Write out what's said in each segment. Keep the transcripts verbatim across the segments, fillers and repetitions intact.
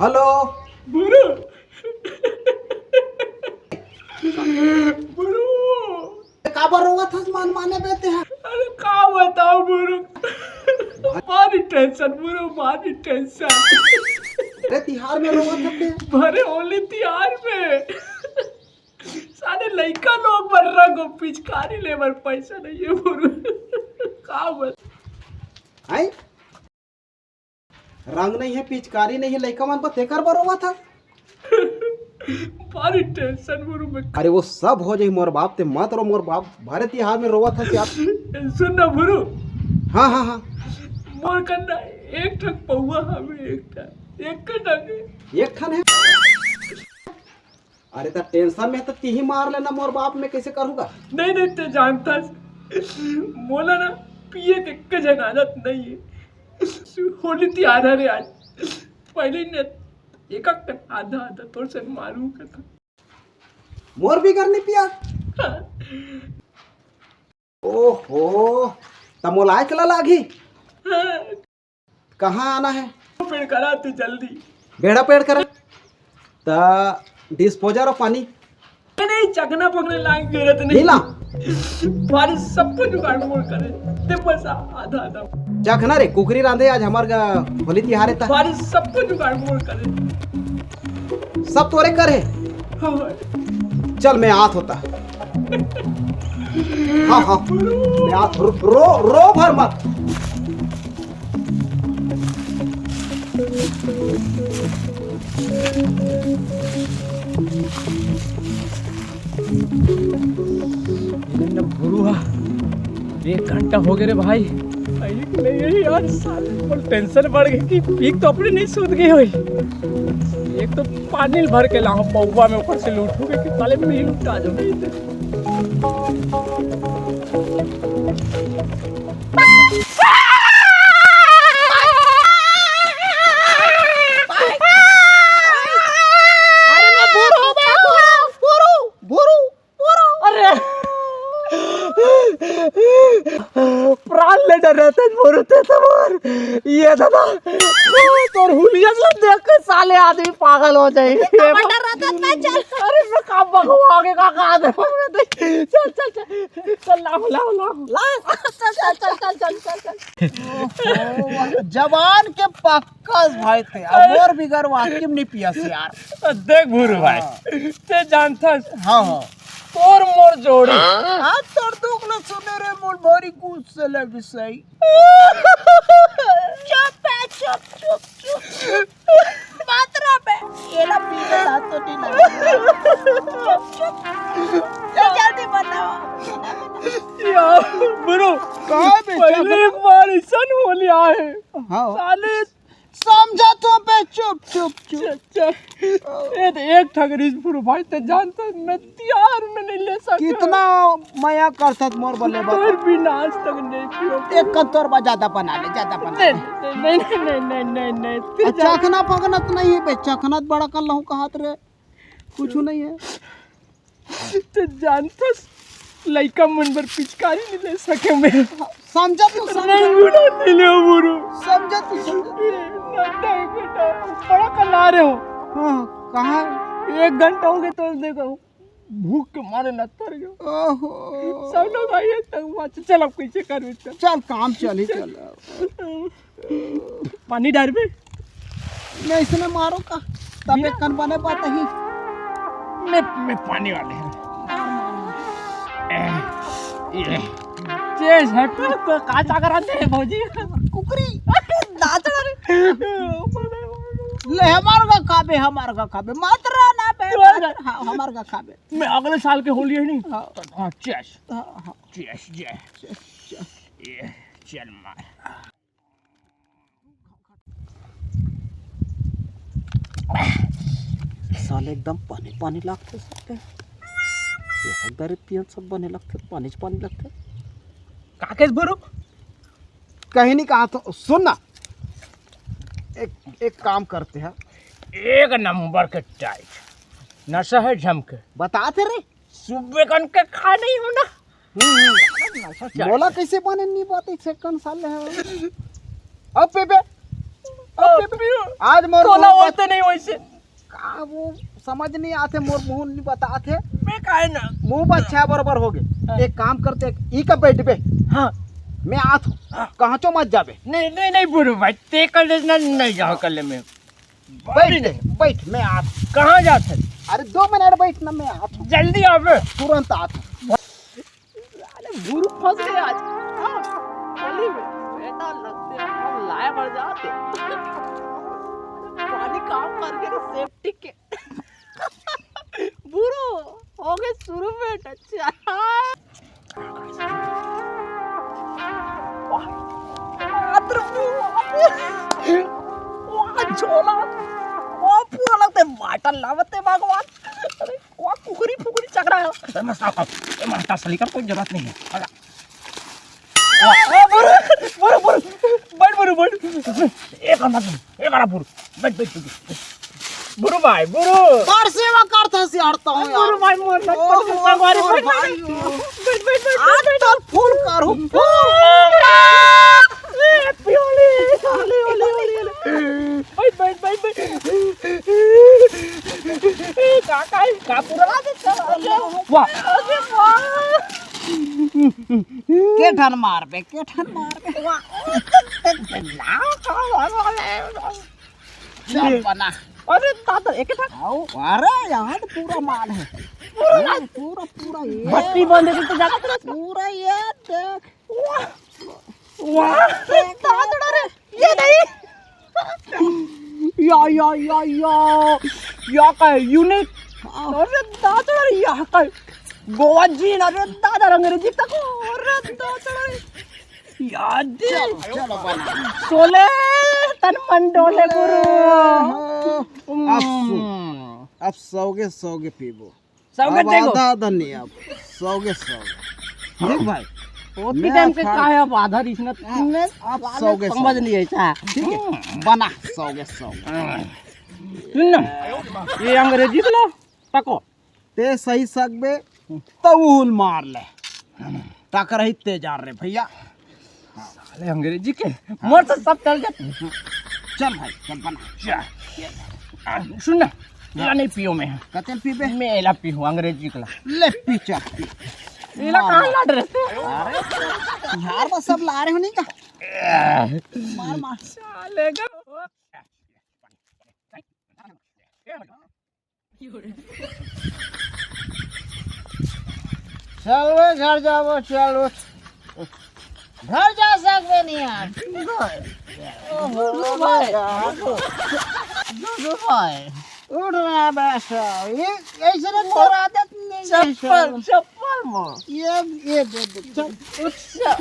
Hello. बुरु। बुरु। काबर रोवत हस मन माने बे तेहा? अरे का बताओ बुरु, भारी टेंशन बुरु, भारी टेंशन। अरे तिहार में रोवत हस ते? अरे होली तिहार में सारे लइका लोग बर रंग अउ पिचकारी ले बर पैसा नहीं है बुरु। का बत- हैं? रंग नहीं है, पिचकारी नहीं है, लइका मन बर तेकर बर रोवत हस? भारी टेंशन बुरु में। अरे वो सब हो जाही मोर बाप, ते मत रो मोर बाप, भारी तिहार में रोवत हस यार। सुन ना बुरु। हाँ, हाँ, हाँ। मोर कन्ना एक ठक पौवा हवे, एक ठक, एक ठक। एक ठन है। अरे त टेंशन में त तिही मार लेना मोर बाप, में कैसे करूँगा? नहीं, नहीं, ते जानथस, मोला ना पिए के एक झन आदत नहीं है। होली तिहार हरे आज, पहले ही ने एक एक आधा आधा तोर से मारू कथा। मोर बिगर नहीं पिया। हाँ। ओहो, त मोला एकला लागही। हाँ। कहाँ आना है? पेड़ करा तू जल्दी। बेड़ा पेड़ करा। त डिस्पोजल अउ पानी। नहीं, नहीं, चखना पकड़े लाग जरूरत नहीं। नहीं ला। बारिश सबको जुगाड़ मोड़ करे। ते बस आ-, आधा, आधा। चखना रे, कुकरी रांधे आज हमर ग-, होली तिहार है त। बारिश सबको जुगाड़ मोड़ करे। सब तोरे कर है। हाँ। चल, मैं आत होता। हाँ, हाँ। मैं आत, रो, रो, रो भर मत। इन्हें न भुरू हा। एक घंटा हो गया रे भाई। अरे नहीं, यही यार, साले, बोल, टेंशन बढ़ गई कि पीक तो अपने नहीं सूत गई होई। एक तो पानी भर के लाऊं पौवा में, ऊपर से लूटूंगे कि साले पी लूटा जो। अरे मैं बुरु, मैं बुरु, बुरु, बुरु, बुरु। अरे प्राण ले जा रहे थे बुरु ते तोर। ये दादा, तोर हुलिया से देख के साले आदमी पागल हो जाए। टमाटर रहता था, चल। अरे मैं काम बकवा आगे का कहा दे। चल, चल, चल। चल, लाओ, लाओ, लाओ। ला, चल, चल, चल, चल, चल, चल। ओहो, जवान के पक्का भाई थे। अब मोर बिगर वाकई में नहीं पियस यार। देख भूरू भाई, हाँ। ते जानथस, हाँ, हाँ। तोर मोर जोड़ी। हाँ, तोर दुख न सुने रे मोर भारी गुस्से लगी सही। चुप है, चुप, चुप, चुप। मात्रा पे। ये ला पी के साथ तो नहीं लगा। चुप, चुप। चल, जल्दी बताओ। यार, ब्रो, कहाँ पे पहली बार ऐसा हो लिया है। हाँ। साले समझा तो बे, चुप, चुप, चुप। चल, चल। ए, तो एक ठगरीस ब्रो भाई, ते जानता, मैं तिहार में नहीं ले सकता। कितना मया करथस मोर बल्ले बा। तोर बिना आज तक नहीं पियो। एक कन तोर बा ज्यादा बना ले, ज्यादा बना ले। नहीं, नहीं, नहीं। अच्छा, चखना पकना तो नहीं है बे, चखना तो बड़ा कर लहूं कहत रे। कुछ नहीं है। ते जानथस, लइका मन बर पिचकारी नहीं ले सके मैं। समझत हूँ, समझत नहीं, हूँ। बुरा नहीं ले बुरु। समझत हूँ, समझत हूँ। ए, ना, ना, बेटा, बड़ा कर ला रहे हो। हाँ, कहाँ है? एक घंटा हो गया तो देखो। भूख के मारे न तर गयो। ओहो। सब लोग आइए तक बात, चल अब कैसे करबे, चल। चल, काम चली, चल। पानी डारबे? मैं इसने मारो का? तब बिना एक कन बने बात ही। मैं, मैं पानी वाले हैं। ए, ये। चेज है, तू तो का चाकर आते हैं भौजी? कुकरी। दादा रे। ले, हमार का खाबे, हमार का खाबे। मात्रा ना बे। तू आ जा। हाँ, हमार का खाबे। मैं अगले साल के होली है नहीं? हाँ। तो हाँ, चेस। हाँ, हाँ। Chess, chess. Chess, chess. ये, चल मार। साले एकदम पानी, पानी लागथे सबके। ये सब दारू पियन सब बने लगथे, पानी च पानी लगथे। का केस ब्रो? कहीं नहीं कहा तो, सुन ना। एक, एक काम करते हैं। एक नंबर के टाइट। नशा है जम के। बताते रे। सुबह कन के खा नहीं हो ना। हम्म, हम्म। मोला कैसे बने नहीं बात है, सेकंड साल है। अब पे बे। अबे, आज मोर तोला मुंह होते नहीं वैसे। का वो समझ नहीं आथे, मोर मुंह नहीं बताथे। मैं काहे ना? मुंह बच्चा बरोबर हो गए। हाँ। एक काम करते, ई का बैठ बे। हाँ। मैं आत हूँ। हाँ। कहाँ चो मत जाबे। नहीं, नहीं, नहीं, बुरू भाई, ते कर लेना, नहीं जाओ कर ले मैं। बैठ, नहीं। बैठ, मैं आत हूँ। कहाँ जात है? अरे, दो मिनट बैठ ना, मैं आत हूँ। जल्दी आबे। तुरंत आत हूँ। अरे, बुरू फंस गए आज। हाँ, गली में। बेटा लगते हैं, हम लाए भर जाते। पानी काम करके ना सेफ्टी के। बुरू, हो गए शुरू में, अच्छा। वाह, अरे, वाह, झोला। वाह, पूरा लगते बाटल लावते भगवान। अरे, वाह, कुकरी फुकरी चकरा है। ए, मस्ता, ए, मस्ता सलीकर कोई जरूरत नहीं है। आजा। ए, बुरू, बुरू, बुरू, बैठ, बुरू, बैठ। एक आना, एक आना, बुरू। बैठ, बैठ, बैठ, बैठ। बुरू भाई, बुरू। तोर सेवा करता से हटता हूँ यार। बुरू भाई, मोर लग ओहो, पड़ गया, संगवारी, तोर बैठ, भाई। बैठ, बैठ, बैठ, आज बैठ। तो फूल करूँ, फूल। ए, पियोली, ओले, ओले, ओले, ओले। बैठ, बैठ, बैठ, बैठ। ए, का, का, का पूरा वाह। अरे वाह। के ठन मारबे, के ठन मारबे। वाह। चल बना। अरे दादा, एक ठन। आओ, अरे यहाँ तो पूरा माल है। पूरा, पूरा, पूरा ये। बत्ती बंद है तो ज्यादा तरह से। पूरा ये देख। वाह। वाह। दादा रे, ये नहीं। या, या, या, या। या का है? यूनिक। अरे दादा रे, या का है? गोवा जीन, अरे दादा, अंग्रेजी तक। अरे दादा रे। याद। चलो, चलो, बना। सोले, तन मन डोले, गुरु। हाँ। अब सुन, हम्म। अब सौगे, सौगे पीबो। सौगे अब देखो। आधा, आधा नहीं, अब सौगे, सौगे। ठीक भाई? ओती मैं टाइम के अखाड़ का है, अब आधा रिसना हाँ, तुमने अब साले सौगे, समझ सौगे। नहीं है, अच्छा। ठीक है? हम्म। बना सौगे, सौगे। सुन ना, ये अंग्रेजी के लो, पको। ते सही सकबे, तो उहुल मार ले। टकरही ते जा रे भैया। साले अंग्रेजी के, मोर तो सब चल जाते। चल भाई, चल बना। चल। आ, सुन ना, एला नहीं पियो मैं। कतेल पीबे? मैं एला पीहूँ, अंग्रेजी कला। ले पी, चल पी। एला मार, कहाँ मार। लाड रहते? अरे, बिहार में सब ला रहे हो नहीं का? मार, मार। साले का। चल वे, घर जाबो, चल उठ। घर जा सकबे नहीं यार। ओहो, भाई। दुदू भाई। उठ ना बैठ। ये ऐसे ना तोर आदत नहीं है, चप्पल, चल। चप्पल मार। ये, ये दे दे, चल। उठ, चल।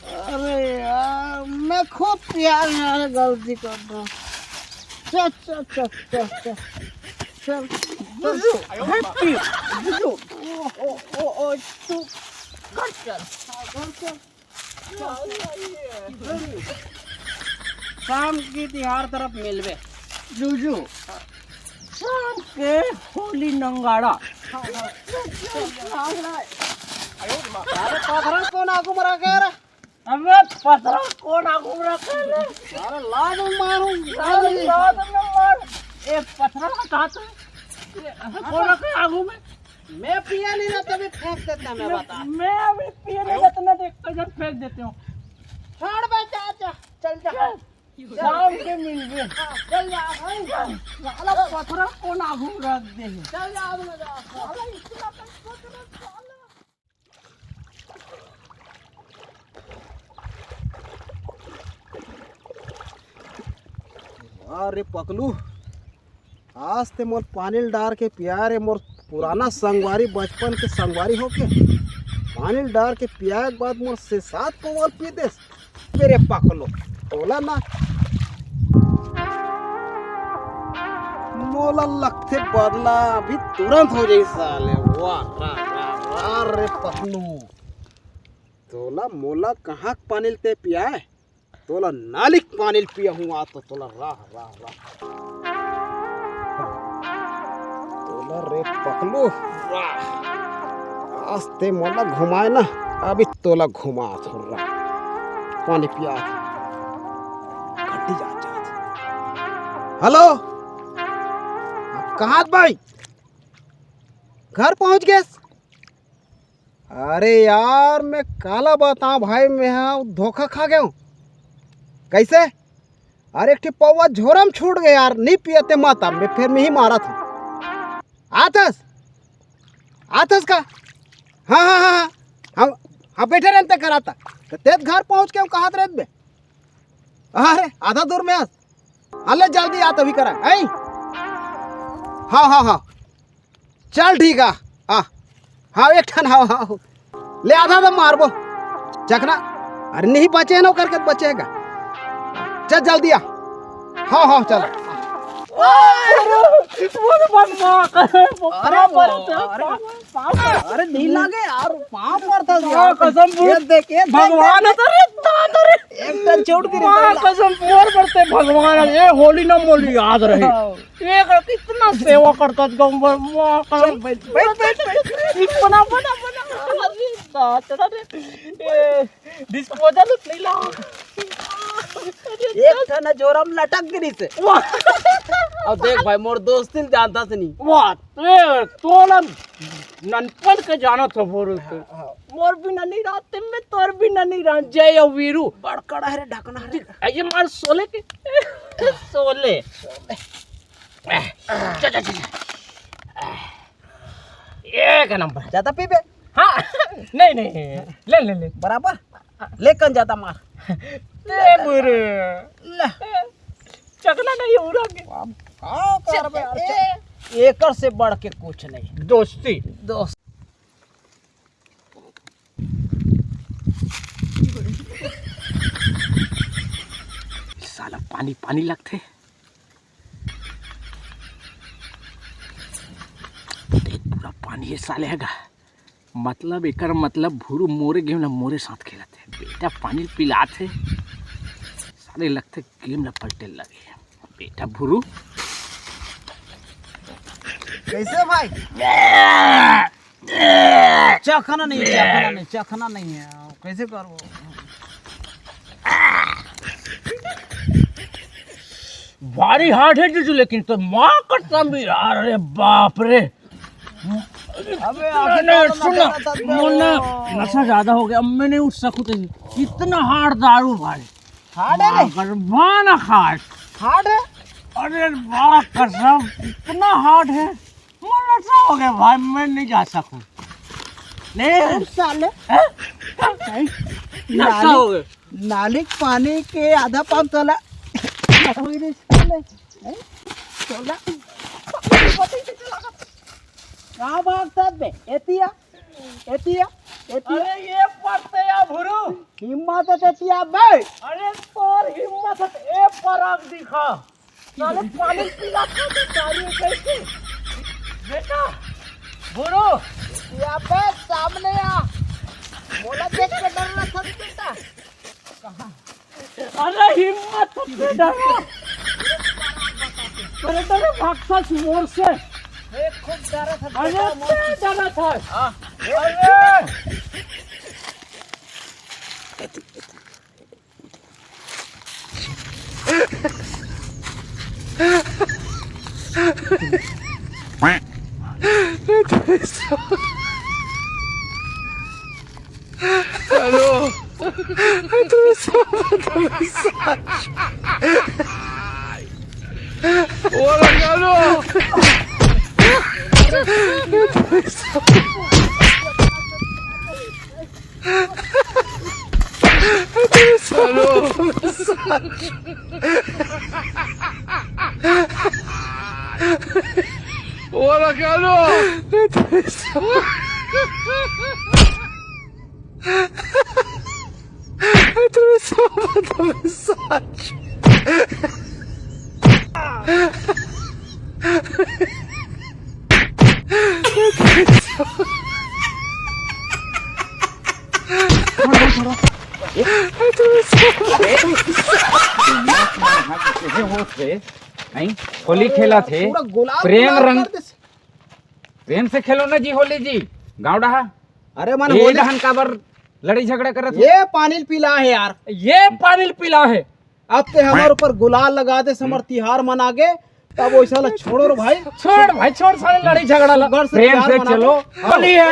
अरे यार, मैं खूब प्यार में गलती कर दूँ। चल, चल, चल, चल, चल। चल। जुजू, हैप्पी, जुजू। ओ, ओ, ओ, ओ, तू घर चल। हाँ, घर चल। चल। शाम की तिहार तरफ मिलबे। जुजू। शाम के होली नंगाड़ा। हाँ, हाँ। चल, चल, चल। अरे, पथरा कौन आगू मरा गया रे? अबे पथरा कौन आगू में रखे रे? अरे लात में मारूं, अरे लात में मार। ए पथरा का कहा तू? ये कौन रखे आगू में? मैं पिया नहीं रहता, मैं फेंक देता, मैं बता। मैं अभी पिया नहीं रहता ना, तो एक जन फेंक देते हो। छोड़ बे, जा, जा, चल जा। चल। शाम के मिलबे। हाँ, चल जा भाई। साला पथरा कौन आगू में रख दे? चल जा, आगू में जा। साला इतना पथरा, साला। अरे पकलू, आज ते मोर पानी ल डार के पिया रे, मोर पुराना संगवारी, बचपन के संगवारी होके पानी ल डार के पिया के बाद मोर से सात कोमल पी देस। मेरे पकलो, तोला ना, मोला लगथे बदला अभी तुरंत हो जाई साले। वाह, वाह, वाह, वाह रे पकलू, तोला मोला कहाँ के पानी ल ते पियाए, तोला नाली के पानी ल पिया हूँ आ तो तोला राह, राह, राह। तोला रे पकलू, राह। आज ते मोला घुमाए ना, अभी तोला घुमा थोड़ा। पानी पिया। घंटी जा, जा। हेलो, कहाँ भाई? घर पहुँच गेस? अरे यार, मैं काला बताऊं भाई, मैं हा धोखा खा गया हूँ। कैसे? अरे, एक ठी पौवा झोरा म छूट गया यार, नहीं पियते मत, अब मैं फिर मैं ही मारा था। आथस? आथस का? हाँ, हाँ, हाँ, हाँ। हम, हम बैठे रहते कराता। तो तेज घर पहुँच के हम कहाँ रहत बे? अरे, आधा दूर में हस। हाँ, ले जल्दी आ, तभी करा। हैं? हाँ, हाँ, हाँ। चल ठीक है। हाँ, हाँ, एक ठन, हाँ, हाँ, हाँ। ले आधा तो मारबो। चखना। अरे नहीं बचे ना, करके बचेगा। चल जल्दी आ। हाँ, हाँ, चल। अरे, अरे, अरे, अरे, नहीं लागे यार, पाँव पड़ता है माँ यार। कसम, ये देख, ये देख, भगवान देख, है, अरे, दादा रे। एक टन चोट गिरी माँ पहला। कसम, मोर पड़ते भगवान, ये होली ना मोली याद रहे। हाँ। ये कर, कितना सेवा करता था गाँव में, माँ कसम। चल, बैठ, बैठ, बैठ, बैठ। बना, बना, बना। अरे, दादा रे। ये disposal नहीं ला। एक ठन झोरा में लटक गिरी से। वाह। अब देख भाई, मोर दोस्ती ल जानता से नहीं। वाह, ते तोला ननपन के जानत हो बोरू तो। हाँ, हाँ। मोर बिना नहीं रहते, मैं तोर बिना नहीं रह। जय वीरू। बड़कड़ा है रे, ढकना है रे। ये मार सोले के। सोले। चल, चल, चल, चल। एक नंबर। ज्यादा पीबे? हाँ। नहीं, नहीं, ले, ले, ले। बराबर? लेकिन ज्यादा मार। ले बुरे। ले। चकना नहीं उड़ा के। अब का करबे यार? ए, एकर से बढ़ के कुछ नहीं। दोस्ती। दोस्त। साला पानी, पानी लगथे। देख, पूरा पानी हे साले ह गा। मतलब, एकर मतलब, भुरू मोरे गेम ला मोरे साथ खेलत हे। बेटा पानी पिलात हे, साले लगथे गेम ला पलटे लगे। बेटा भुरू। कैसे भाई? चखना नहीं, चखना नहीं, चखना नहीं है। कैसे करबो? भारी हार्ड है जीजू, लेकिन तो माँ कसम भी यार, अरे बाप रे। अबे आगे नहीं, तो सुन ना, मत दे। मुन्ना, नशा ज्यादा हो गया, अब मैं नहीं उठ सकूँ तेरे। इतना हार्ड दारू भाई। हार्ड है रे? भगवान हार्ड। हार्ड है? अरे बाप कसम, इतना हार्ड है। मुन्ना, नशा हो गया भाई, मैं नहीं जा सकूँ। ले। अरे साले। हैं? हैं? नशा हो गया। नाली के पानी के आधा पाम तोला। हैं? तोला। का भागत बे? एतिया, एतिया, एतिया। अरे ये पड़ते या भुरू। हिम्मत है एतिया बे। अरे तोर हिम्मत है, ए पर आग दिखा। साले पानी पीला खा के दारू कैसे? बेटा, भुरू। या बे सामने आ। मोला देख के डर रहा था बेटा। अरे हिम्मत से डरो। अरे डरो भागता मोर से। ए, खूब डरा था, अरे बेटा, मोर से डरा था। हाँ। अरे। Hello. Hola, Carlos. Atravessou, atravessou. दुनिया के यहाँ के केहे होत हे, नहीं? होली खेलत हे, पूरा गुलाल प्रेम गुलाल रंग, कर दे। प्रेम से खेलो ना जी होली जी, गाँव डहा। अरे मन ए होली डहन काबर लड़ाई झगड़ा करत हो? ये पानी पीला है यार। ये पानी पीला है। अब ते हमर ऊपर गुलाल लगा दे, हमर तिहार मना गे, तब वैसा ला छोड़ो रे भाई। छोड़ भाई, छोड़ साले लड़ाई झगड़ा ला। सुग्घर से प्रेम तिहार से मना चलो। लो। होली है।